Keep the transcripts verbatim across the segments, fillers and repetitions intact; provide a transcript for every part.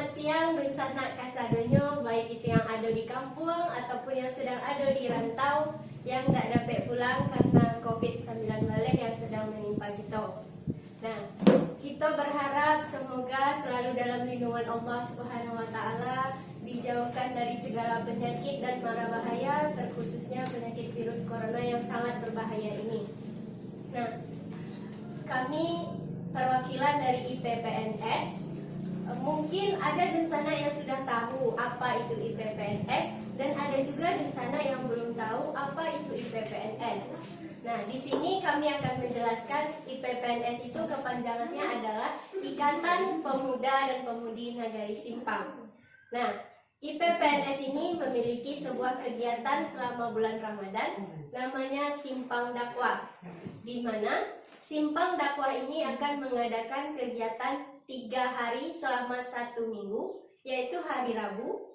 Siang, dunsanak kasadonyo, baik itu yang ado di kampuang ataupun yang sedang ado di rantau, yang ndak dapek pulang karena covid sembilan belas yang sedang menimpa kito. Nah, kito berharap semoga selalu dalam lindungan Allah Subhanahu wa Ta'ala, dijauhkan dari segala penyakit dan mara bahaya, terkhususnya penyakit virus corona yang sangat berbahaya ini. Nah, kami perwakilan dari I P P N S. Mungkin ada dunsanak yang sudah tahu apa itu I P P N S, dan ada juga dunsanak yang belum tahu apa itu I P P N S. Nah, di sini kami akan menjelaskan I P P N S itu kepanjangannya adalah Ikatan Pemuda dan Pemudi Nagari Simpang. Nah, I P P N S ini memiliki sebuah kegiatan selama bulan Ramadan, namanya Simpang Dakwah, di mana Simpang Dakwah ini akan mengadakan kegiatan tiga hari selama satu minggu, yaitu hari Rabu,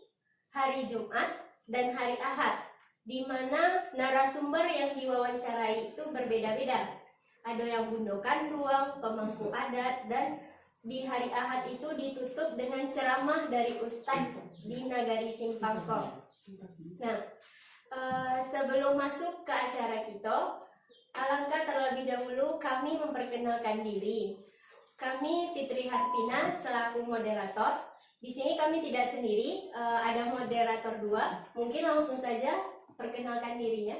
hari Jumat, dan hari Ahad, di mana narasumber yang diwawancarai itu berbeda-beda. Ada yang bundo kanduang, pemangku adat, dan di hari Ahad itu ditutup dengan ceramah dari ustaz di Nagari Simpang ko. Nah, eh, sebelum masuk ke acara kito, alangkah terlebih dahulu kami memperkenalkan diri. Kami Fitri Hartina selaku moderator. Di sini kami tidak sendiri, eh, ada moderator dua. Mungkin langsung saja perkenalkan dirinya.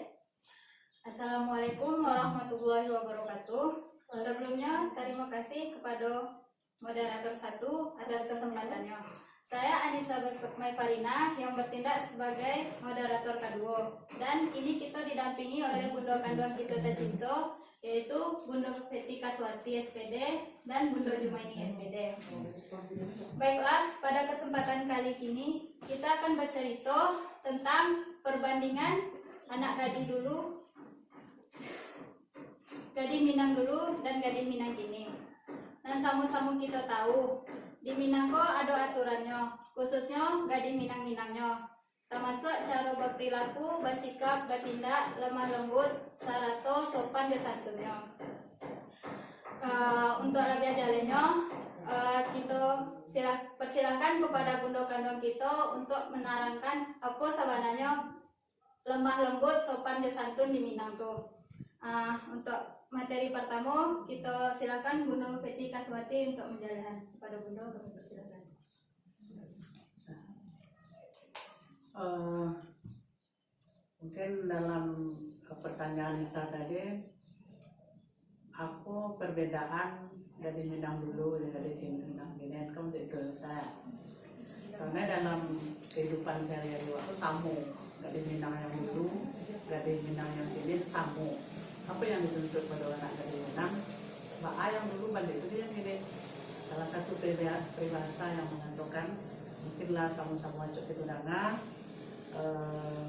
Assalamualaikum warahmatullahi wabarakatuh. Sebelumnya, terima kasih kepada moderator satu atas kesempatannya. Saya Anissa Maifarina yang bertindak sebagai moderator kedua. Dan ini kita didampingi oleh bundo kanduang kita sacinto, yaitu Bundo Feti Kaswati S P D dan Bundo Jumaini S P D. Baiklah, pada kesempatan kali ini kita akan bercerita tentang perbandingan anak gadih dulu, gadih Minang dulu dan gadih Minang kini. Nan samo-samo kito tahu, di Minang ko ado aturannyo, khususnyo gadih Minang-Minangnyo, tamasuak caro baperilaku, basikap, batindak, lemah lembut, sarato sopan jo santunnyo. Eh, untuk labiah jalehnyo, eh, kito silah-, persilahkan kepada bundo kanduang kito untuk menerangkan apo sabananyo lemah lembut, sopan jo santun di Minang tu. Ah, untuk materi pertamo, kito silakan Bundo Feti Kaswati untuk menjelaskan. Kepada Bundo, kami persilakan. Eh, mungkin dalam, eh, pertanyaan Nisa tadi, apo perbedaan gadih Minang dulu jo gadih Minang kini, kan, untuk itu, Nisa? Soalnya dalam kehidupan sehari-hari awak tu samo, gadih Minang yang dulu, gadih Minang yang kini tu samo. Apo yang dituntut pado anak gadih Minang? Baa yang dulu, baliak tu yang kini. Salah satu periba-, peribahasa yang mengatakan, mungkin lah samo-samo acok kito danga, eh,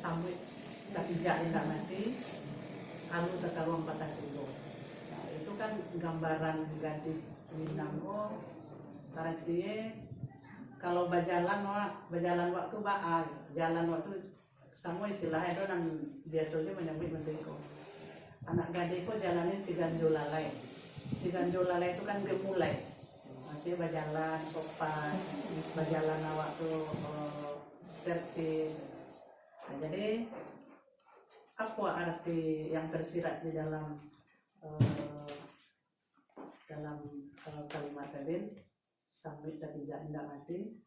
samuik tapijak indak mati, alu takaruang patah tigo. Nah, itu kan gambaran gadih Minang ko, aratinyo, kalau bajalan wak, bajalan wak tu baa, jalan wak tu samo istilahnyo tu nan biaso jo manyabuik mantun ko. Anak gadih ko jalannyo siganjo lalai. Siganjo lalai tu kan gemulai. Maksudnyo bajalan sopan, bajalan awak tu, eh, tertib. Nah, jadi, apo arti yang tersirat di dalam, eh, dalam, eh, kalimat tadi? Samuik tapijak indak mati.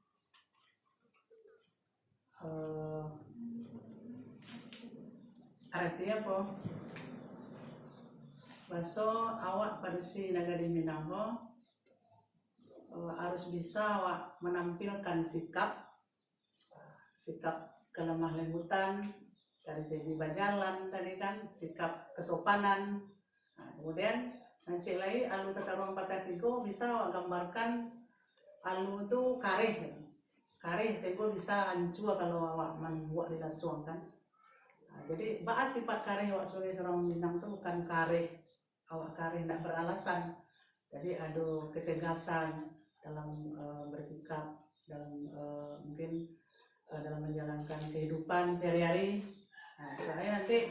Eh, arti apo? Baso awak padusi nagari Minang ko, eh, harus bisa awak menampilkan sikap, sikap kelemah lembutan, dari segi bajalan tadi kan, sikap kesopanan. Nah, kemudian, nan ciek lai, alu takaruang patah tigo, bisa awak gambarkan alu tu kareh. Kareh, sehinggo bisa hancua kalau awak mambuek dilasuang kan. Nah, jadi, baa sifat kareh awak sebagai surang Minang tu bukan kareh awak kareh ndak beralasan. Jadi, ado ketegasan dalam, eh, bersikap, dalam, eh, mungkin, eh, dalam menjalankan kehidupan sehari-hari. Nah, soalnya nanti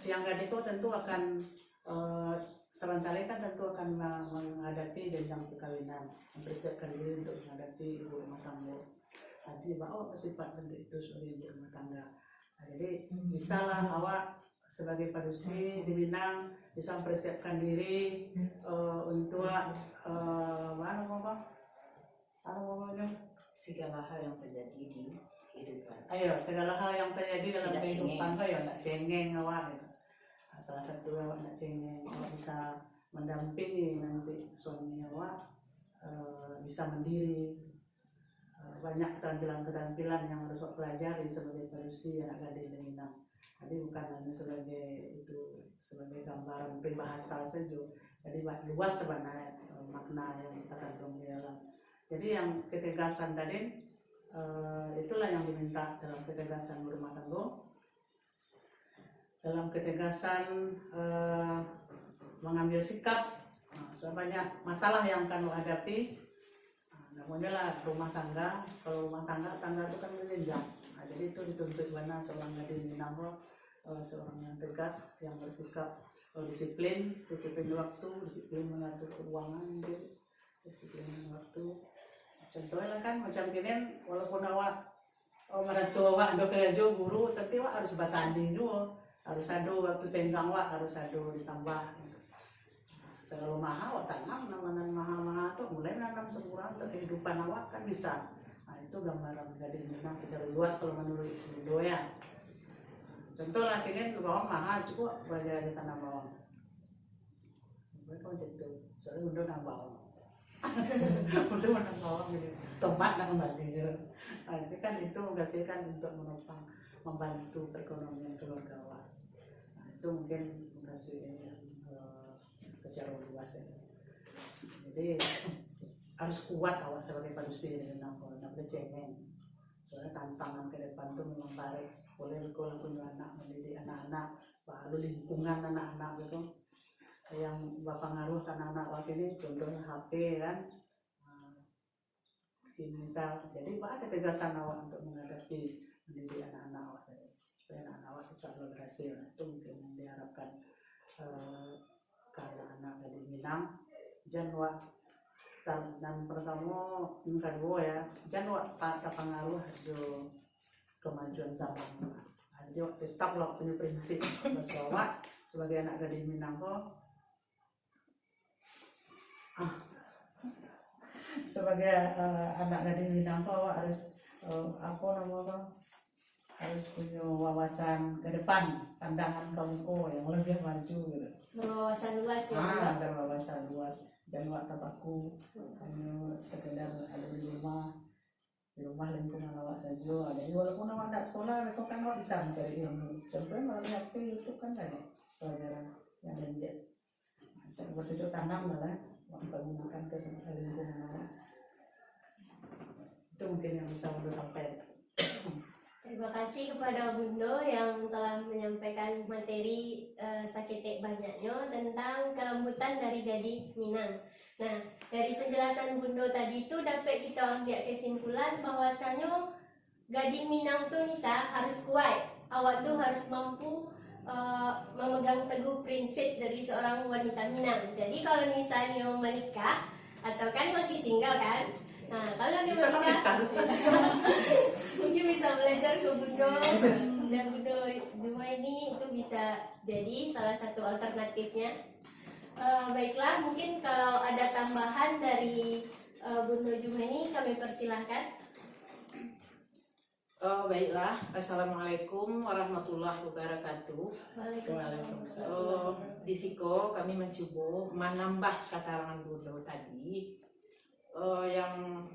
tiang gadih ko tentu akan, eh, Sabanta lai kan tantu akan ma-, manghadapi janjang pakawinan, mamparsiapkan diri untuak manghadapi ibu rumah tanggo. Jadi, baa awak basifat untuak itu sabagai ibu rumah tangga? Nah, jadi, bisalah awak sabagai padusi di Minang bisa mamparsiapkan diri, eh, untuak, eh, ma namo ko? Anu, pokoknyo, segala hal yang terjadi di kehidupan. Ayo, segala hal yang terjadi dalam kehidupan tu, yo, ndak cengeng awak, gitu. Salah satu awak ndak cengeng, awak bisa mendampingi nanti suami awak, eh, bisa mandiri. Eh, banyak keterampilan-keterampilan yang harus awak pelajari sebagai padusi anak gadih di Minang. Jadi, bukan hanya sebagai itu, sebagai gambaran peribahasa saja. Jadi, ba-, luas sebenarnya, eh, makna yang terkandung di dalam. Jadi, yang ketegasan tadi, eh, itulah yang diminta dalam ketegasan berumah tangga, dalam ketegasan, eh, mengambil sikap. Nah, sebab banyak masalah yang akan hadapi. Nah, namonyo lah rumah tangga. Kalau rumah tangga, tangga tu kan berjenjang. Nah, jadi itu dituntut bana seorang gadih Minang ko, eh, seorang yang tegas, yang bersikap, eh, disiplin, disiplin waktu, disiplin mengatur keuangan, gitu. Disiplin waktu. Contohnya kan macam kini, walaupun awak, oh, maraso awak ado karajo guru, tapi awak harus batanding juo. Harus ado waktu senggang awak, harus ado ditambah. Sagalo maha awak tanam, nan maha-maha tu, mulai nanam sakurang untuak kehidupan awak kan bisa. Nah, itu gambaran gadih Minang secara luas kalau menurut Bundo, ya. Contoh lah, kini bawang maha, cukup aja ditanam bawang. Mereka macam tu. Soalnya Bundo nanam bawang. Bundo nanam bawang gitu. Tomat lah kembali gitu. Nah, itu kan, itu menghasilkan untuk menopang, membantu perekonomian keluarga awak. Nah, itu mungkin menghasilkan, eh, secara luas ya. Jadi, harus kuat awak sebagai padusi di Minang ko, ndak boleh cengeng. Soalnya tantangan ke depan tu memang barek. Boleh ko lah punyo anak, mendidik anak-anak, lalu lingkungan anak-anak gitu yang bapangaruh ka anak-anak wak kini, contohnya H P kan. Nah, misal, jadi baa ketegasan awak untuk menghadapi mendidik anak-anak awak tadi, supaya anak-anak awak tetap berhasil. Itu mungkin yang diharapkan, eh, ka anak-anak gadih Minang. Jan wak, tan-, nan pertamo, nan kaduo ya, jan wak ta-, tapangaruh jo kemajuan zaman. Jadi, awak tetaplah punyo prinsip, baso awak sebagai anak gadih Minang ko, ah, sebagai, eh, anak gadih Minang ko, awak harus, eh, apo namo ko, harus punyo wawasan ke depan, pandangan ka muko yang lebih maju gitu. Berwawasan luas ya, Ah, Bunda? Berwawasan luas. Jan wak tapaku, hmm, hanya sekedar ada di rumah, di rumah lingkungan awak sajo. Jadi, walaupun awak ndak sekolah, beko kan awak bisa mencari ilmu. Contohnya melalui H P, YouTube kan banyak pelajaran yang ada di Cak bercocok tanam lah, lah. Membangunkan kesempatan lingkungan awak. Itu mungkin yang bisa Bundo sampaikan. Terima kasih kepada Bundo yang telah menyampaikan materi, eh, saketek banyaknyo tentang kelembutan dari gadih Minang. Nah, dari penjelasan Bundo tadi tu dapek kita ambiak kesimpulan bahwasanyo gadih Minang tu, Nisa, harus kuat. Awak tu harus mampu, eh, memegang teguh prinsip dari seorang wanita Minang. Jadi, kalau Nisa nio menikah, atau kan masih single kan? Nah, kalau nio menikah, mungkin bisa belajar ke Bundo, dan Bundo Jumaini itu bisa jadi salah satu alternatifnya. Eh, baiklah, mungkin kalau ada tambahan dari, eh, Bundo Jumaini, kami persilahkan. Oh, baiklah. Assalamualaikum warahmatullahi wabarakatuh. Waalaikumsalam. Oh, di siko kami mancubo manambah katarangan Bundo tadi. Oh, yang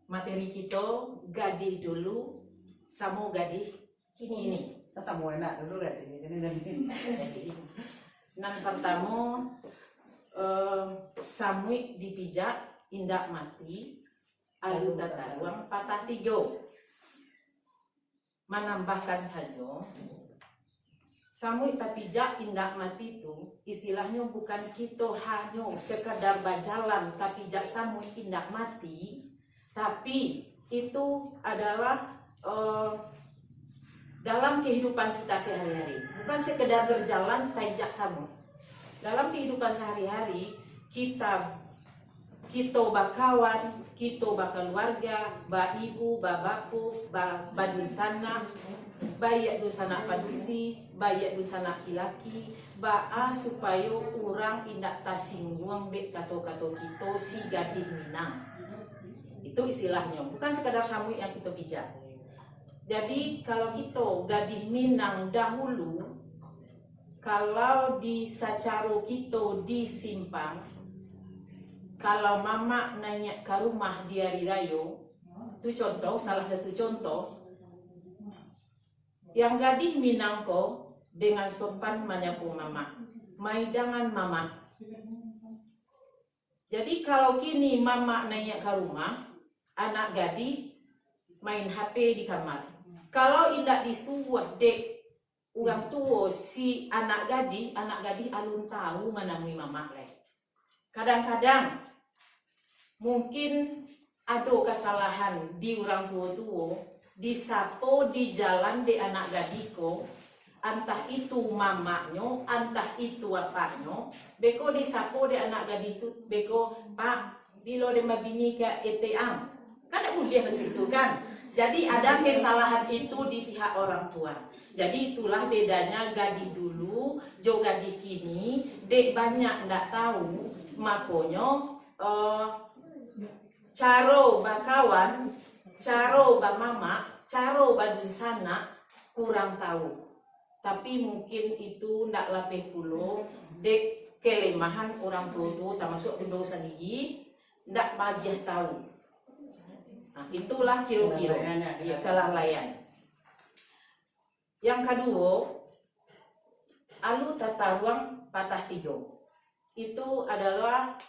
materi kito gadih dulu samo gadih kini. Kini. Kan samo enak dulu gadih, kini gadih. Jadi, nan partamo, eh, samuik dipijak indak mati, alu tataruang patah tigo. Manambahkan sajo, samuik tapijak indak mati tu, istilahnyo bukan kito hanyo sekadar bajalan tapijak samuik indak mati, tapi itu adalah, eh, dalam kehidupan kita sehari-hari. Bukan sekedar berjalan taijak samuik. Dalam kehidupan sehari-hari, kita, kito bakawan, kito bakaluarga, baibu, babapo, ba-, badunsanak, baiak dunsanak padusi, baiak dunsanak laki-laki, baa supayo urang indak tasingguang dek kato-kato kito si gadih Minang. Itu istilahnyo, bukan sekadar samuik yang kito pijak. Jadi, kalau kito gadih Minang dahulu, kalau di sacaro kito di Simpang, kalau mamak naiak ka rumah di ari rayo, tu contoh, salah satu contoh, yang gadih Minang ko dengan sopan manyapo mamak, maidangan mamak. Jadi, kalau kini mamak naiak ka rumah, anak gadih main H P di kamar. Kalau indak disuruah dek urang tuo si anak gadih, anak gadih alun tahu manamui mamak lai. Kadang-kadang, mungkin ado kasalahan di urang tuo-tuo, disapo di jalan dek anak gadih ko, antah itu mamaknyo, antah itu apaknyo, beko disapo dek anak gadih tu, beko, "Pak, bilo den babini ka etek ang?" Kan ndak buliah baitu kan? Jadi, ada kesalahan itu di pihak orang tua. Jadi, itulah bedanya gadih dulu jo gadih kini, dek banyak ndak tahu, makonyo, eh, caro bakawan, caro bamamak, caro badunsanak kurang tahu. Tapi mungkin itu ndak lapeh pulo dek kelemahan urang tuo-tuo, tamasuak bundo sandiri, ndak bagiah tahu. Nah, itulah kiro-kiro, kelalaian, ya, kelalaian. Yang kaduo, alu tataruang patah tigo. Itu adalah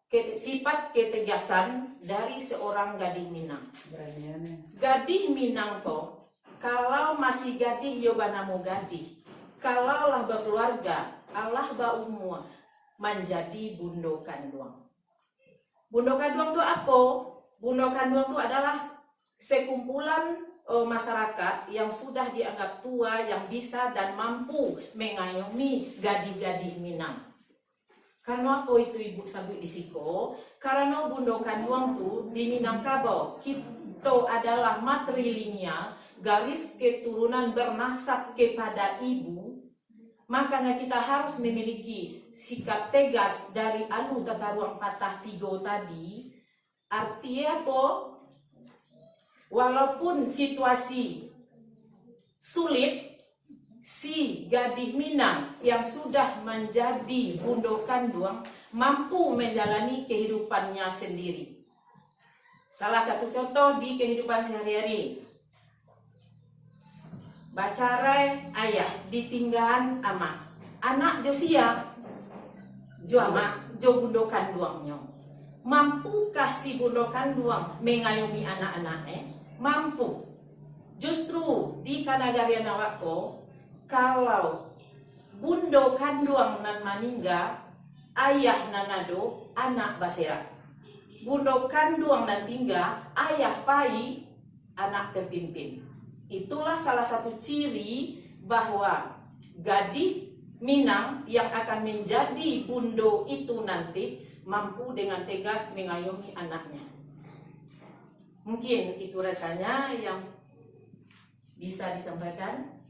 ke-, sifat ketegasan dari seorang gadih Minang. Beraniannya. Gadih Minang ko, kalau masih gadih, yo banamo gadih. Kalau lah bakeluarga, alah baumua, manjadi bundo kanduang. Bundo kanduang tu apo? Bundo kanduang tu adalah sekumpulan, eh, masyarakat yang sudah dianggap tua, yang bisa dan mampu mengayomi gadih-gadih Minang. Karano apo itu ibu sabuik di siko? Karano bundo kanduang tu di Minangkabau, kito adalah matrilineal, garis keturunan bernasab kepada ibu, makanya kita harus memiliki sikap tegas dari alu tataruang patah tigo tadi. Arti apo? Walaupun situasi sulit, si gadih Minang yang sudah manjadi bundo kanduang mampu manjalani kehidupannya sendiri. Salah satu contoh di kehidupan sehari-hari. Bacarai ayah, ditinggaan amak. Anak jo sia? Jo amak, jo bundo kanduangnyo. Mampukah si bundo kanduang mengayomi anak-anak, eh? Mampu. Justru di kanagarian awak ko, kalau bundo kanduang nan maningga, ayah nan ado, anak baserak. Bundo kanduang nan tingga, ayah pai, anak terpimpin. Itulah salah satu ciri bahwa gadih Minang yang akan menjadi bundo itu nanti mampu dengan tegas mengayomi anaknya. Mungkin itu rasanya yang bisa disampaikan.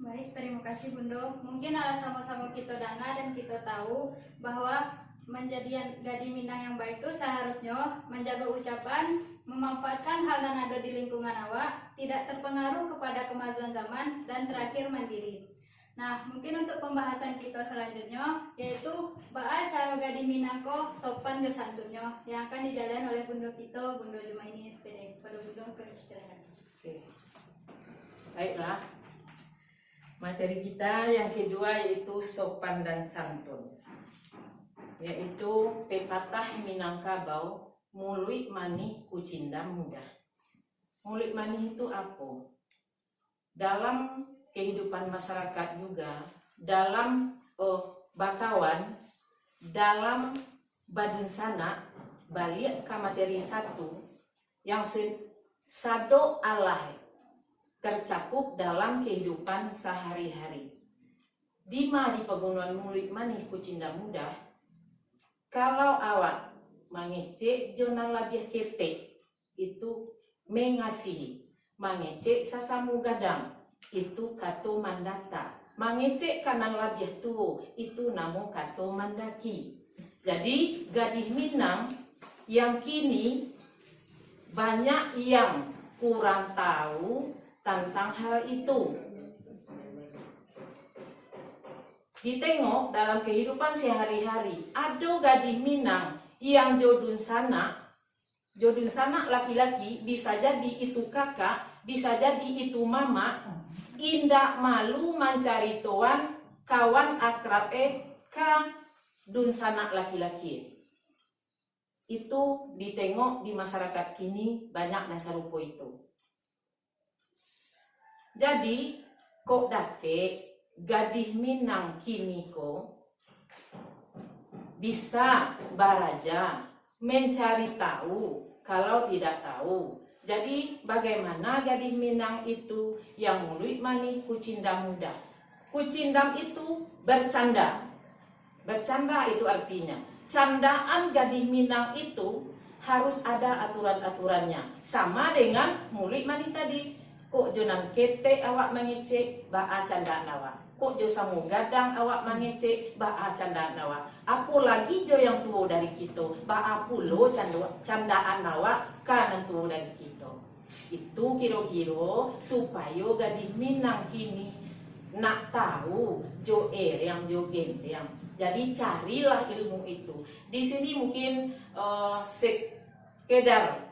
Baik, terima kasih, Bundo. Mungkin alah samo-samo kito danga dan kito tahu bahwa manjadian gadih Minang yang baitu saharusnyo manjago ucapan, memanfaatkan hal nan ado di lingkungan awak, tidak terpengaruh kepada kemajuan zaman, dan terakhir mandiri. Nah, mungkin untuk pembahasan kito selanjutnyo, yaitu baa caro gadih Minang ko sopan jo santunnyo, yang akan dijalani oleh Bundo kito, Bundo Jumaini, S P D. Kepada Bundo, kami persilakan. Oke. Baiklah. Materi kita yang kedua yaitu sopan dan santun. Yaitu pepatah Minangkabau, muluik manih kucindam mudah. Muluik manih itu apo? Dalam kehidupan masyarakat juga, dalam, eh, bakawan, dalam badunsanak, baliak ka materi satu, yang se-, sado alah, tercakup dalam kehidupan sehari-hari. Dima di pagunoan muluik manih Kucindan Muda, kalau awak mangecek jo nan labiah ketek, itu mengasihi. Mangecek sasamo gadang, itu kato mandata. Mangecek ka nan labiah tuo, itu namo kato mandaki. Jadi, gadih Minang yang kini banyak yang kurang tahu tantang hal itu. Ditengok dalam kehidupan sehari-hari, ado gadih Minang yang jo dunsanak, jo dunsanak laki-laki, bisa jadi itu kakak, bisa jadi itu mamak, indak malu mancaritoan kawan akrab e ka dunsanak laki-laki. Itu ditengok di masyarakat kini, banyak nan sarupo itu. Jadi, kok dapek gadih Minang kini ko bisa baraja, mencari tahu, kalau tidak tahu. Jadi, bagaimana gadih Minang itu yang muluik manih Kucindan Muda? Kucindan itu bercanda. Bercanda itu artinya, candaan gadih Minang itu harus ada aturan-aturannya. Sama dengan muluik manih tadi. Kok jo nan ketek awak mangecek, baa candaan awak. Kok jo samo gadang awak mangecek, baa candaan awak. Apolagi jo yang tuo dari kito, baa pulo cando-, candaan awak ka nan tuo dari kito. Itu kiro-kiro supayo gadih Minang kini nak tahu jo erang jo gendang. Jadi carilah ilmu itu. Di sini mungkin, eh, sekedar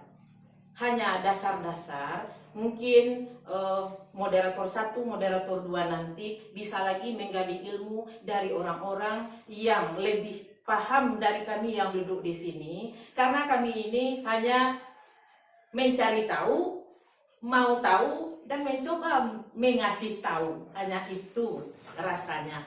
hanya dasar-dasar, mungkin, eh, moderator satu, moderator dua nanti bisa lagi menggali ilmu dari orang-orang yang lebih paham dari kami yang duduk di sini, karena kami ini hanya mencari tahu, mau tahu, dan mencoba mengasih tahu. Hanya itu rasanya.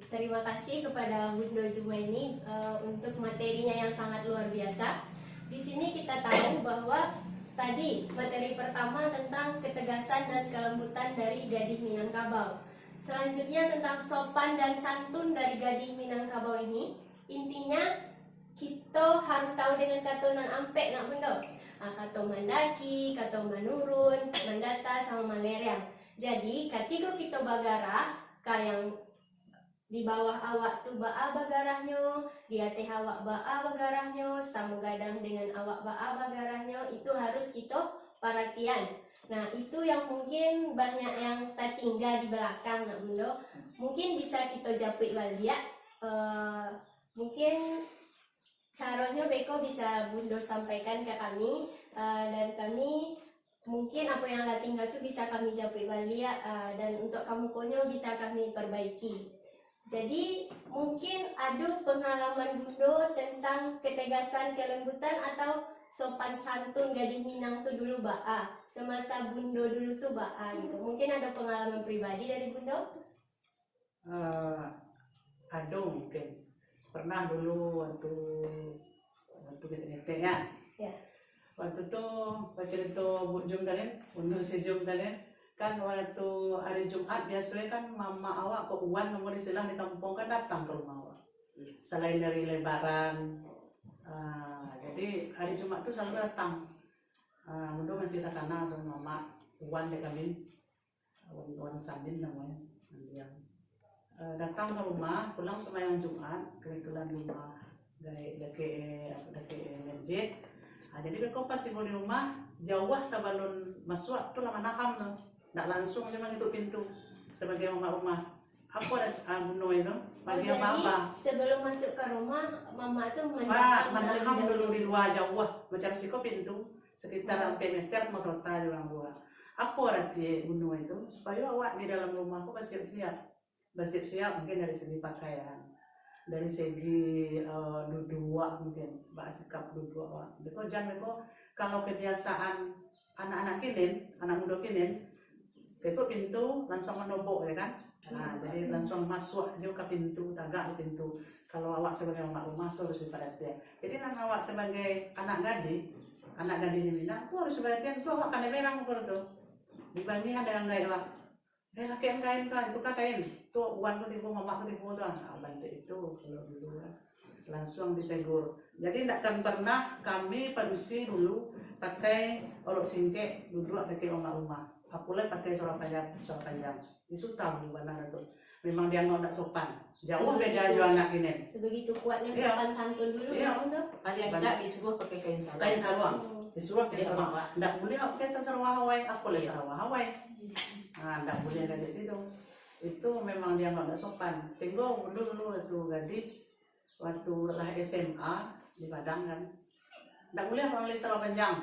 Terima kasih kepada Bunda Jumaini, eh, untuk materinya yang sangat luar biasa. Di sini kita tahu bahwa tadi materi pertama tentang ketegasan dan kelembutan dari gadih Minangkabau. Selanjutnya tentang sopan dan santun dari gadih Minangkabau ini. Intinya, kito harus tahu dengan kato nan ampek, nak Bunda. Ah, kato mandaki, kato manurun, mandata, sama malereang. Jadi, katiko kito bagarah, ka yang di bawah awak tu baa bagarahnyo, di ateh awak baa bagarahnyo, samo gadang dengan awak baa bagarahnyo, itu harus kito paratian. Nah, itu yang mungkin banyak yang tatingga di balakang, nak Bunda. Mungkin bisa kito japuik baliak, eh, mungkin caronyo beko bisa Bunda sampaikan ka kami, eh, dan kami mungkin apo yang lah tingga tu bisa kami japuik baliak, eh, dan untuk kamukonyo bisa kami perbaiki. Jadi, mungkin ado pengalaman Bunda tentang ketegasan, kelembutan, atau sopan santun gadih Minang tu dulu baa, semasa Bunda dulu tu baa gitu. Mungkin ado pengalaman pribadi dari Bunda? Eh, ado mungkin. Pernah dulu waktu, waktu ketek-ketek, ya. Ya. Waktu tu, bacarito Buk Jum tadi, Bunda si Jum tadi, kan waktu hari Jumat biasonyo kan mamak awak, kok wan namo di silah di kampuang kan datang ka rumah awak. Salain dari Lebaran, ah, jadi hari Jumat tu salalu datang. Ah, Bunda masih takana tu mamak wan dek kami. Wan, Wan Samin namonyo, Andiang. Eh, datang ka rumah, pulang sumbayang Jumat, kebetulan rumah dakek, dakek, dakek masjid. Ah, jadi beko pas tibo di rumah, jauah sabalun masuak tu lah manaham tu. Ndak lansuang se mangituk pintu sabagai mamak rumah. Apo dah, ah, guno itu? Bagi apo-apo. Oh, jadi sebelum masuk ke rumah, mamak tu manaham dulu di luar jauah, macam siko pintu, sekitar ampek meter mah kota di urang luar. Apo arati guno itu? Supayo awak di dalam rumah ko basiap-siap. Basiap-siap mungkin dari segi pakaian, dari segi, eh, duduak mungkin, basikap duduak awak. Beko jan beko, kalau kebiasaan anak-anak kinin, anak mudo kinin, ketuk pintu, lansuang manobok, ya kan? Nah, jadi lansuang masuak jo ka pintu, tagak di pintu. Kalau awak sabagai mamak rumah tu harus diparatian. Jadi, nan awak sabagai anak gadih, Anak gadih di Minang tu harus perhatian tu, awak kanai berang ukur tu. Dibangihan dengan gaek awak. Eh, lakek kain tu, tuka kain. Tu wan ko tibo, mamak ko tibo tu. Ah, bantuak itu kalau dulu kan. Langsung ditegur. Jadi, ndak akan pernah kami padusi dulu pakai olok singkek, duduak dakek mamak rumah. Apo lai pakai saluar panjang, saluar panjang. Itu tabu bana tu. Memang dianggap ndak sopan. Jauah beda jo anak kini. Sebegitu kuatnya sopan santun dulu, iya, dulu tu. Paling ndak disuruah pakai kain saluang. Kain saluang. Oh. Disuruah kain saluang. Ndak buliah pakai saluang Hawaii, apo lai saluang Hawaii. Ah, ndak buliah gadih itu. Itu memang dianggap ndak sopan. Sehingga dulu, dulu tu gadih, waktu lah S M A di Padang kan. Ndak buliah mambali saluang panjang.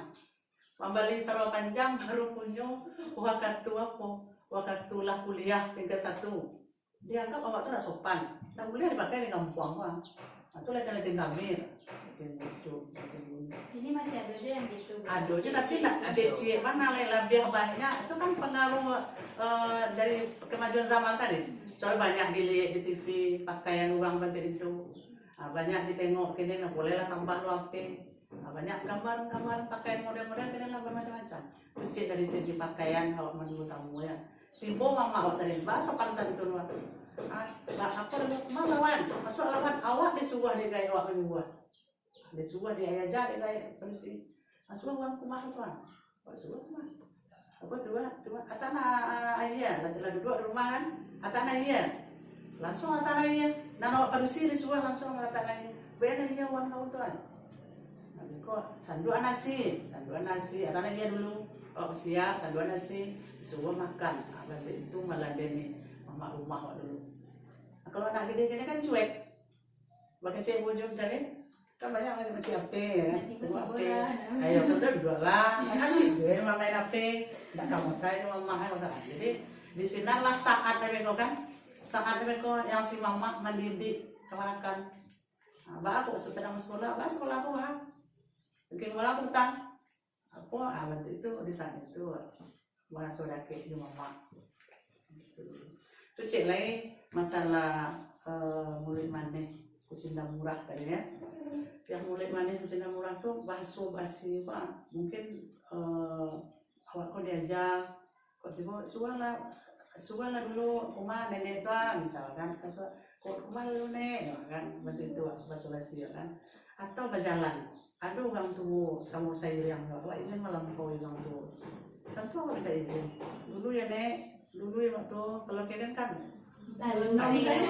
Mambali saluang panjang baru punyo wakatu apo? Wakatu lah kuliah tingkat satu. Dianggap awak tu ndak sopan. Ndak buliah dipakai di kampuang tu. Nah, tu lah tingkah kami. Ini masih ada je yang gitu. Ado je, tapi ndak ciek-ciek bana lai, labiah banyak. Itu kan pengaruh, eh, dari kemajuan zaman tadi. Soalnya banyak diliek di T V, pakaian urang bantuak itu. Ah, banyak ditengok kini, nah, bolehlah tambah lo H P. Ah, banyak gambar-gambar pakaian model-model kini lah bermacam-macam. Kecil dari segi pakaian, awak manunggu tamu ya. Tibo mamak awak tadi, ba sopan santun awak. Ah, ba-, apo namo, "Ma lawan, masuak lawan, awak disuruah dek gaek awak manyuruah." Disuruah dek ayah ja dek gaek padusi. "Masuak urang ka rumah tu, ah." Awak suruah ka rumah. Apo tu, ah? Tu, ah, atanyo aia, lah, lah duduak di rumah kan. Atanyo aia. Langsung atanyo aia. Nan awak padusi disuruah langsung atanyo aia. Bana aia urang ka rumah tu, ah. Nah, ko sanduak nasi, sanduak nasi, atanyo aia dulu. Awak siap, sanduak nasi, disuruah makan. Ah, bantuak itu maladeni mamak rumah awak dulu. Nah, kalau anak kini-kini kan cuek. Bakecek bujung tadi, kan banyak macam-macam H P, ya kan? Tibo-tibo lah. Ayo, udah dua lah. Asik je main H P. Ndak kamu kai mamak, kan? Jadi, di sinan lah saat mereka kan. Saat mereka yang si mamak mendidik kamanakan. Nah, ba aku sedang sekolah, ba sekolah aku, ha. Mungkin malam petang. Apo, ah, bantuak itu, di sinan itu, maraso dakek jo mamak. Tu ciek lai masalah, eh, muluik manih, kucinta murah tadi, ya. Yang muluik manih, kucinta murah tu, bahaso basi, Pak. Mungkin, eh, awak ko diaja, ko tibo, "Suruahlah, suruahlah dulu ka rumah nenek tu, ah," misalkan, kan, "Suruah, ka rumah dulu, Nek," kan, bantuak itu, bahaso basi, kan. Atau bajalan. Ado urang tuo samo sairiang, awak ingin malampaui urang tuo. Tantu awak minta izin. "Dulu ya, Nek, dulu ya, Mak tuo." Kalau kini kan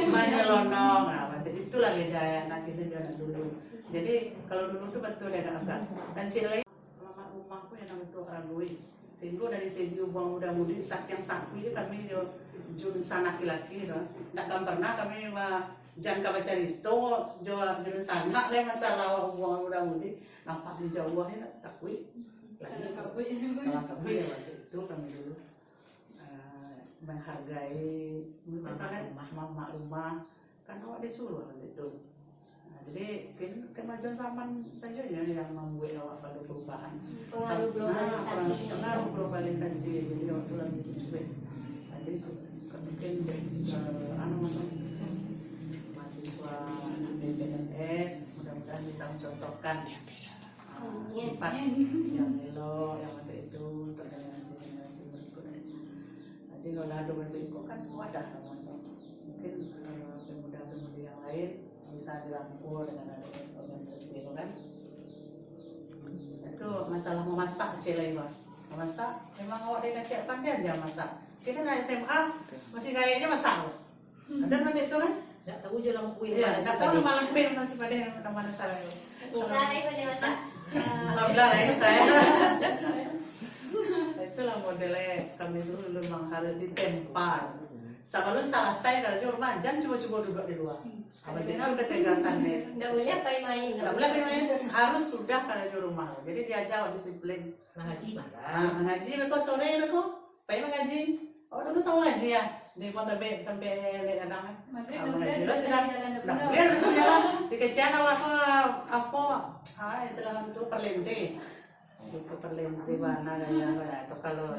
manyelonong. Nah, bantuak itulah beda anak kini jo anak dulu. Jadi, kalau dulu tu batua dek agak-agak. Dan ciek lai, mamak rumah ko yang namo tu Alui. Sehingga dari segi urang muda-mudi, sakiang takuik kami jo, jo insan laki-laki tu. Ndak akan pernah kami ma-, jan ka bacarito jo, jo insan lai masalah urang muda-mudi. Nampak di jauah ni ndak takuik. Lagi takuik. Kalau takuik ya, waktu itu kami dulu, eh, menghargai mamak rumah. Kan awak disuruah baitu. Nah, jadi, kin-, kemajuan zaman sajo nyo yang mambuek awak ado perubahan. Pengaruh globalisasi. Nah, pengaruh globalisasi. Jadi, awak tu lagi cuek. Nah, jadi, cu-, mungkin, eh, anu, anu, mahasiswa B P N S, mudah-mudahan bisa mencontohkan, ah, sifat yang elok, yang macam itu, untuk generasi-generasi berikutnya. Jadi, kalau ado berikut kan wadah namanya. Mungkin, eh, pemuda-pemudi yang lain bisa dirangkul dengan adanya organisasi itu kan. Itu masalah memasak ciek lai, Bah. Memasak, memang awak dari kecil pandai aja masak. Kita nak S M A, masih gayanya masak. Ada nanti itu kan? Ndak tahu je lah, iya, ndak tahu nama lampir masih pada yang nama salah tu. Bisa, eh, pandai masak. Alhamdulillah, eh, saya. Itulah modelnya kami dulu memang harus ditempa. Sebelum selesai karajo rumah, jan cubo-cubo duduk di luar. Abang itu ketegasan dia. Ndak boleh pai main. Ndak boleh pai main, harus sudah karajo rumah. Jadi diajar disiplin. Mangaji mah. Ah, mangaji beko sore beko. Pai mangaji. Oh, dulu samo mangaji ya. Di pun tampek, tampek dek gadang, eh. Maghrib, ah, maghrib, mangaji. Terus sudah, jalan dah boleh, betul jalan. Dikecekan awak tu, apo, ah, istilah tu parlente. Itu parlente bana gaya, gaya. Itu kalau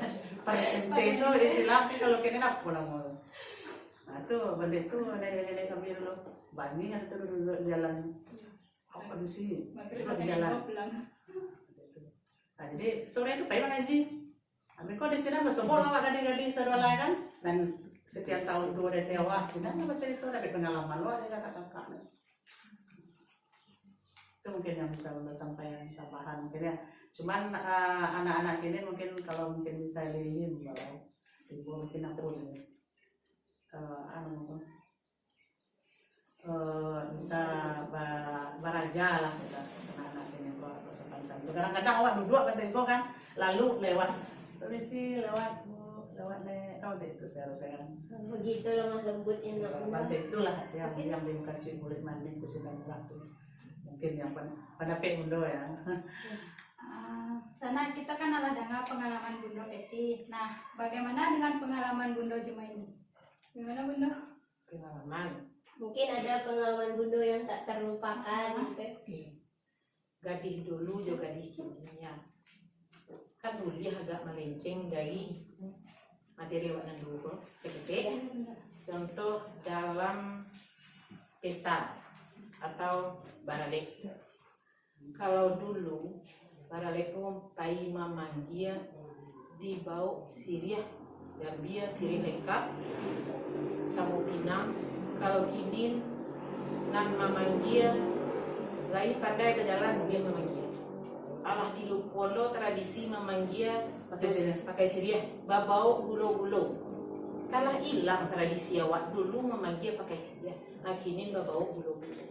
parlente itu istilah, tapi kalau kini apo namo tu? Nah, tu, benda tu, nenek-nenek kami dulu. Bani kan tu dulu jalan. Awak padusi. Maghrib, dulu maghrib jalan. Pulang. Itu. Nah, jadi sore tu pai mangaji. Abih ko di sinan basobok lah awak gadih-gadih sadolah kan. Dan sekian tahun tu dari awak, sinan lah bacarito dari pengalaman awak dari kakak-kakak. Itu mungkin yang bisa ulun sampaikan tambahan mungkin ya. Cuman, eh, anak-anak kini mungkin kalau mungkin bisa di ini, kalau ibu mungkin aku ini, eh, anu, eh, bisa ba-, baraja lah kita, anak-anak kini ko, ko sopan santun. Kadang-kadang awak duduk bantai ko kan, lalu lewat. Permisi, lewat, Bu, lewat, Nek. Kan bantai itu seharusnya kan. Begitu lemah lembutnya nak. Bantai itulah yang, yang dikasih kulit manis, kulit murah tu. Mungkin yang pan-, pandapek Bundo ya. Ah, sanak, kita kan alah danga pangalaman Bundo Keti. Nah, bagaimana dengan pangalaman Bundo Jumaini? Gimana, Bundo? Pangalaman. Mungkin ada pangalaman Bundo yang tak terlupakan, gitu. Gadih dulu jo gadih kini, ya. Kan buliah agak malenceng dari materi awak nan dulu ko, saketek. Contoh dalam pesta atau baralek. Kalau dulu, baralek ko pai mamanggia dibaok siriah, gambia, siriah lengkap, samo pinang. Kalau kini, nan mamanggia lai pandai bajalan, buliah mamanggia. Alah dilupo lo tradisi mamanggia pakai siriah, babaok gulo-gulo. Talah ilang tradisi awak dulu mamanggia pakai siriah, nah kini babaok gulo-gulo.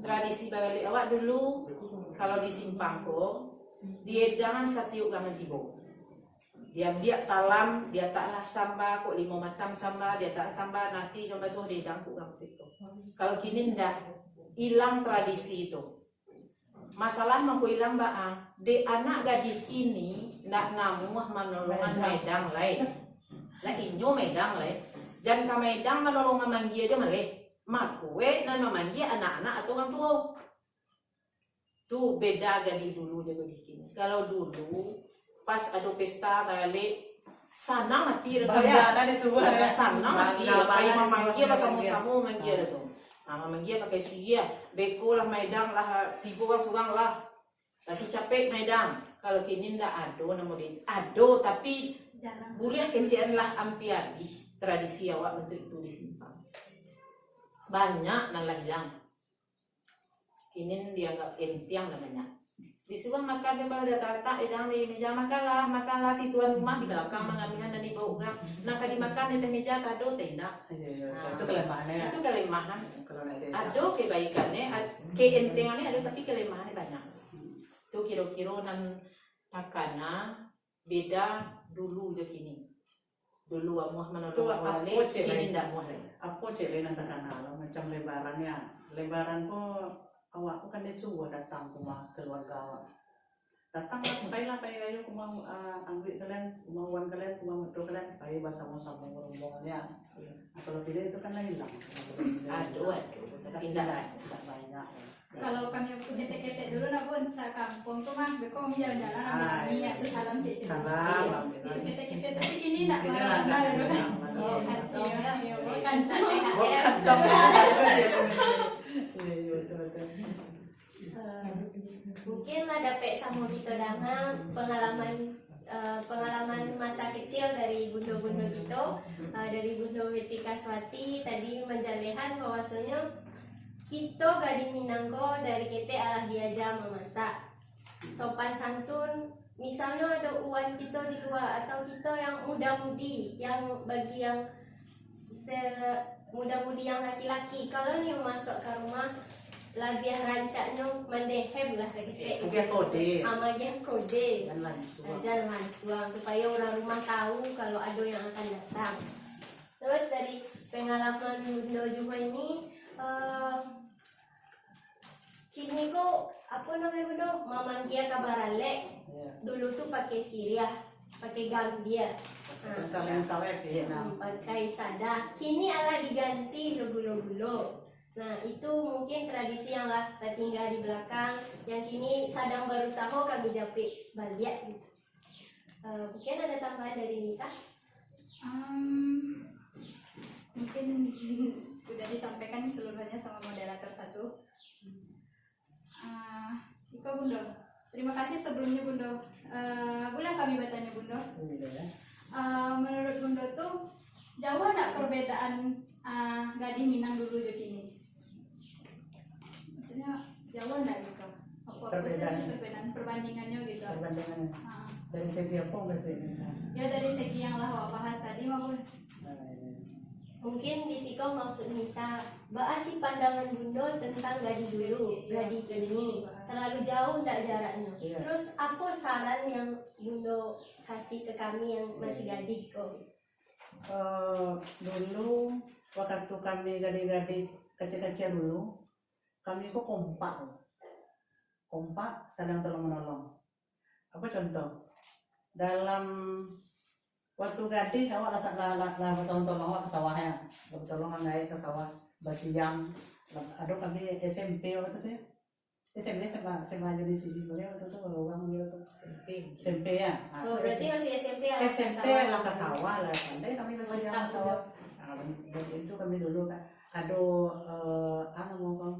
Tradisi baralek awak dulu, kalau di simpang ko, diedangan satiok urang nan tibo. Diambiak talam, diataklah samba, kok limo macam samba, diatak samba, nasi, jo baso, diedang kok urang tu. Kalau kini ndak, ilang tradisi tu. Masalah mangko ilang baa, dek anak gadih kini ndak namuah manolongan maedang lai. Lah inyo maedang lai. Jan ka maedang manolongan manggia jo maleh. Mako, eh, nan mamanggia anak-anak atau urang tuo. Tu beda gadih dulu jo gadih kini. Kalau dulu, pas ado pesta baralek, sanang ati dek tu, ya. Sanang ati, pai mamanggia basamo-samo manggia tu. Nah, mamanggia pakai siriah, beko lah maedang lah, tibo urang surang lah. Kasi capek maedang. Kalau kini ndak ado namo di, ado, tapi jarang. Buliah kecekan lah ampia abih tradisi awak bantuak itu di simpang. Banyak nan lah ilang. Kini dianggap entiang namanya. Disuruah makan, memang dah talatak edang di meja, "Makanlah, makanlah," si tuan rumah di balakang mangamihan nan dibaok urang. Nan ka dimakan di ateh meja, tado, tidak. Iyo, iyo. Ah, itu kelemahannya, ya? Itu kelemahan. Kalau nak itu, ya. Ado kebaikannyo, ad-, keentengannya ado, tapi kelemahannya banyak. Tu kiro-kiro nan takana beda dulu jo kini. Dulu amuah manolong urang, kini ndak amuah lai. Apo cek lai nan takana lo, macam lebaran ya. Lebaran ko awak ko kan disuruah datang ka rumah keluarga awak. Datang lah, pailah, pai rayo ka rumah, ah, angguik kalian, rumah wan kalian, rumah mertua kalian, pai basamo-samo rombongan ya. Nah, kalau kini itu kan lah ilang. Ado, ado, tapi ndak, ndak banyak. Kalau kami waktu ketek-ketek dulu, nak pun sakampuang tu mah, beko kami jalan-jalan, rami-rami, ya, tu salam cek cek. Salam, rami-rami. Ketek-ketek, tapi kini nak marah-marah dulu kan. Oh, kantong, ya, ya, oh, kantong. Oh, kantong. Iya, iya, betul, betul. Eh, mungkin lah dapek samo kito danga pengalaman, eh, pengalaman masa kecil dari bundo-bundo kito, eh, dari Bundo Betika Swati tadi manjalehan bahwasonyo kito gadih Minang ko dari ketek alah diaja mamasak. Sopan santun, misalnyo ado uwan kito di lua atau kito yang muda-mudi, yang bagi yang se-, muda-mudi yang laki-laki, kalau nio masuak ka rumah, labiah rancaknyo mandehem lah saketek. Magiah kode. Ah, magiah kode. Jan lansuang. Ah, jan lansuang, supayo urang rumah tahu kalau ado yang akan datang. Terus dari pengalaman Bundo Jumaini, eh, kini ko, apo namonyo, Bundo, mamanggia ka baralek. Iya. Dulu tu pakai siriah, pakai gambia. Pakai, nah, sirah. Hmm, pakai sadah. Kini alah diganti jo gulo-gulo. Nah, itu mungkin tradisi yang lah tatingga di balakang, yang kini sadang barusaho kami japek baliak gitu. Eh, mungkin ada tambahan dari Nisa? Em, mungkin udah disampaikan seluruhnya sama moderator satu. Ah, iko, Bundo. Terima kasih sebelumnya, Bundo. Eh, boleh kami bertanya, Bundo? Boleh, ya. Eh, menurut Bundo tu, jauh ndak perbedaan, eh, gadih Minang dulu jo kini? Maksudnya, jauh ndak gitu? Apa, apa sih perbedaan, perbandingannya gitu? Perbandingannya. Ah. Dari segi apa maksudnya? Ya, dari segi yang lah awak bahas tadi maupun. Ah, iya. Mungkin di siko maksud Nisa, baa sih pandangan Bundo tentang gadih dulu, gadih kini? Terlalu jauh ndak jaraknyo? Iya. Terus, apo saran yang Bundo kasih ke kami yang masih gadih ko? Eh, dulu, waktu kami gadih-gadih, kecil-kecil dulu, kami ko kompak. Kompak, saling tolong-menolong. Apa contoh? Dalam waktu gadih, awak lah, lah, lah, lah batolong-tolong awak ka sawah, ya. Lah batolong anggaik ka sawah, basiang. Ado kami S M P waktu tu, ya. S M P, S M A, S M A jadi sini, boleh waktu tu, urang dia tu. S M P. S M P, ya. Ah, Oh, berarti S M P. Masih S M P lah, S M P lah ka sawah lah, pandai kami basiang ka sawah. Ah, itu kami dulu kan. Ado, eh, anu, mau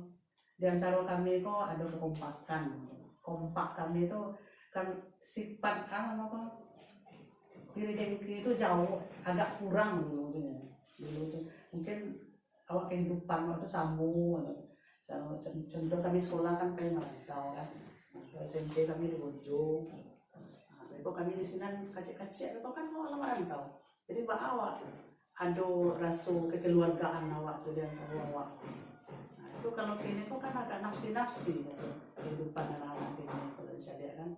di antaro kami ko ado kekompakan. Kompak kami tu kan sifat, ah, apa, iri dengki tu jauh, agak kurang dulu tu, ya. Dulu tu mungkin awak kehidupan awak tu samo, samo, con-, contoh kami sekolah kan pai marantau kan. Nah, S M P kami di Bojong. Nah, kami di sinan kacik-kacik, kan awak lah marantau. Jadi, baa awak ado raso kekeluargaan awak tu di antaro awak. Nah, itu kalau kini tu kan agak nafsi-nafsi gitu, kehidupan anak-anak kini kalau dicaliak kan.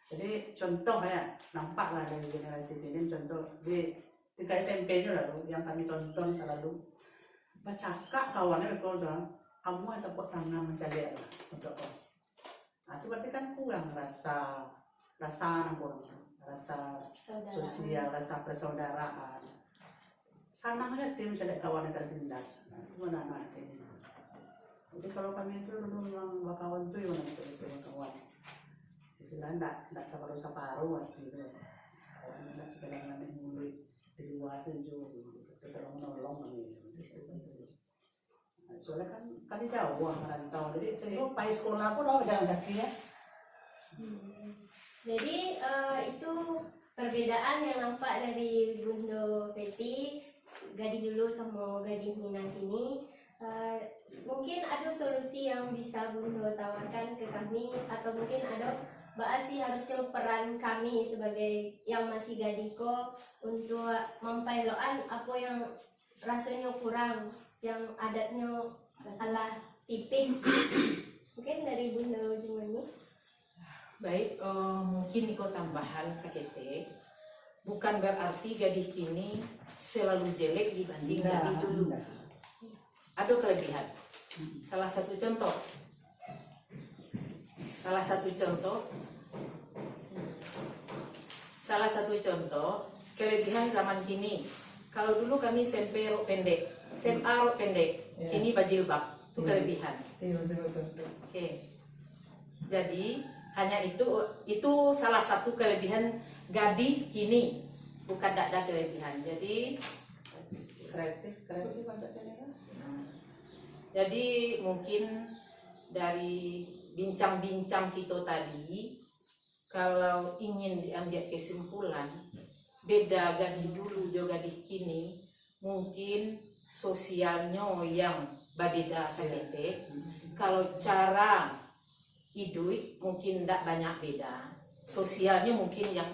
Jadi, contoh ya, nampak lah dari generasi kini, contoh di tingkat S M P nyo lah tu, yang kami tonton salalu. Bacakak kawan e ko tu, amuah tapuak tangan mancaliak lah, contoh. Nah, itu berarti kan kurang rasa, rasa nan kurang, rasa Persaudaraan. Sosial, rasa persaudaraan. Sanang aja tim caliak kawan yang tertindas. Nah, itu mana anak tim. Jadi kalau kami itu dulu memang bakawan tu yang betul-betul bakawan. Istilahnya ndak, ndak saparo-saparo waktu itu. Kawan ndak sekedar main mulut di luar saja, tolong-menolong kami. Soalnya kan kami jauh merantau, jadi sehingga pai sekolah pun awak jalan kaki ya. Hmm. Jadi, eh, itu perbedaan yang nampak dari Bundo Peti, gadih dulu samo gadih Minang kini. Eh, mungkin ado solusi yang bisa Bundo tawarkan ke kami, atau mungkin ado baa sih harusnyo peran kami sebagai yang masih gadih ko untuk mampaelokan apo yang rasonyo kurang, yang adatnyo alah tipis. Mungkin dari Bundo Jumani. Baik, eh, mungkin iko tambahan saketek. Bukan berarti gadih kini selalu jelek dibanding gadih dulu. Indak. Ado kelebihan. Salah satu contoh, Salah satu contoh, salah satu contoh kelebihan zaman kini. Kalau dulu kami S M P rok pendek, S M A rok pendek, Iya. kini bajilbab. Itu Iya. kelebihan. Iya, betul, betul, betul. Oke. Jadi, hanya itu, itu salah satu kelebihan gadih kini. Bukan dak ada kelebihan. Jadi, Kreatif, kreatif agak kene kan? Jadi, mungkin dari bincang-bincang kito tadi, kalau ingin diambiak kesimpulan, beda gadih dulu jo gadih kini, mungkin sosialnyo yang babeda saketek. Kalau cara iduik mungkin ndak banyak beda, sosialnyo mungkin yang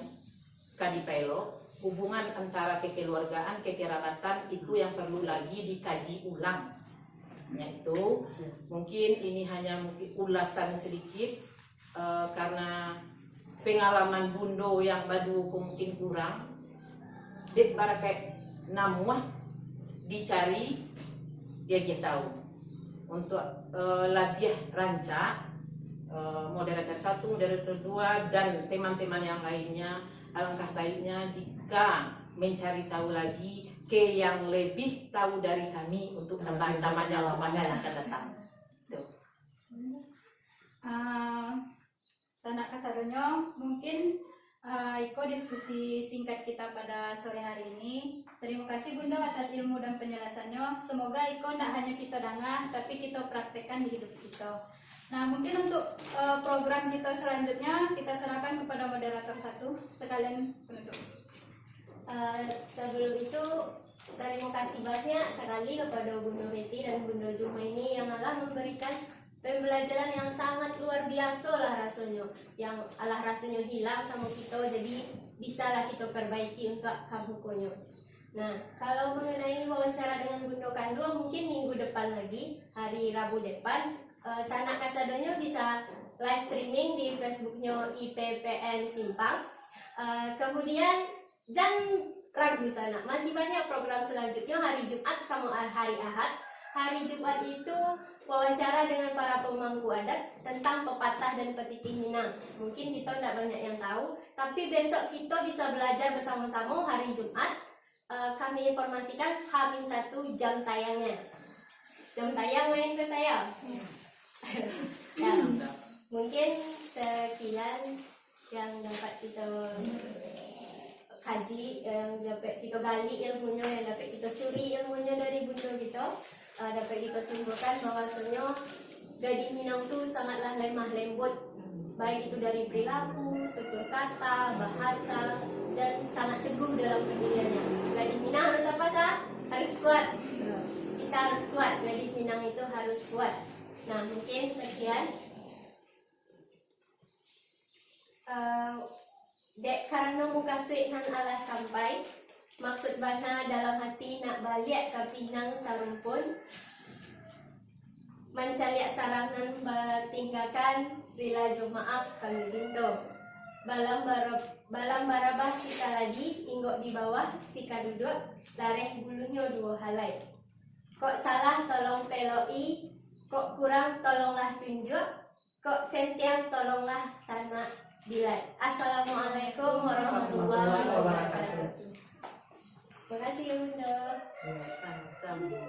ka dipaelok, hubungan antara kekeluargaan, kekerabatan itu yang perlu lagi dikaji ulang. Yaitu, mungkin ini hanya mungkin ulasan sedikit, eh, karena pengalaman Bundo yang baduo ko mungkin kurang, dek barakaik namuah dicari diagiah tahu. Untuk, eh, labiah rancak, eh, moderator satu, moderator dua, dan teman-teman yang lainnya, alangkah baiknya jika mencari tahu lagi ke yang lebih tahu dari kami untuk teman-teman yang masa yang akan datang. Tuh. Ah, Sanak kasadonyo, mungkin, Ah, iko diskusi singkat kita pada sore hari ini. Terima kasih, Bunda, atas ilmu dan penjelasannya. Semoga iko ndak hanya kita danga, tapi kita praktekkan di hidup kita. Nah, mungkin untuk, eh, program kita selanjutnya, kita serahkan kepada moderator satu, sekalian penutup. Eh, sebelum itu, terima kasih banyak sekali kepada Bunda Betty dan Bunda Jumaini yang alah memberikan pembelajaran yang sangat luar biasa lah rasonyo, yang alah rasonyo hilang samo kito, jadi bisalah kito perbaiki untuak ka mukonyo. Nah, kalau mengenai wawancara dengan Bunda Kandua, mungkin minggu depan lagi, hari Rabu depan, eh, sanak kasadonyo bisa live streaming di Facebooknyo I P P N Simpang. Eh, kemudian, jan ragu sanak, masih banyak program selanjutnya hari Jumat samo hari Ahad. Hari Jumat itu wawancara dengan para pemangku adat tentang pepatah dan petitih Minang. Mungkin kita ndak banyak yang tahu, tapi besok kita bisa belajar bersama-sama hari Jumat. Eh, kami informasikan H min satu jam tayangnya. Jam tayang main ke saya? Ya, mungkin sekian yang dapat kita kaji, yang dapat kita gali ilmunyo, yang dapat kita curi ilmunyo dari bunda kita. Eh, dapat kita simpulkan bahwasanya gadih Minang tu sangatlah lemah lembut, baik itu dari perilaku, tutur kata, bahasa, dan sangat teguh dalam pendiriannya. Gadih Minang harus apa, Sa? Harus kuat. Kita harus kuat. Gadih Minang itu harus kuat. Nah, mungkin sekian. Eh, dek karano mukasuik nan alah sampai, maksud bana dalam hati nak baliak ka Pinang sarumpun, mancaliak sarang nan batinggakan, rila jo maaf kami minto. Balam bara-, balam barabah sikaladi, inggok di bawah sikaduduak, lareh bulunyo duo halai. Kok salah tolong peloki, kok kurang tolonglah tunjuak, kok sentiang tolonglah sanak di-like. Assalamualaikum warahmatullahi wabarakatuh. Makasih, Bunda. Ya, sama-sama.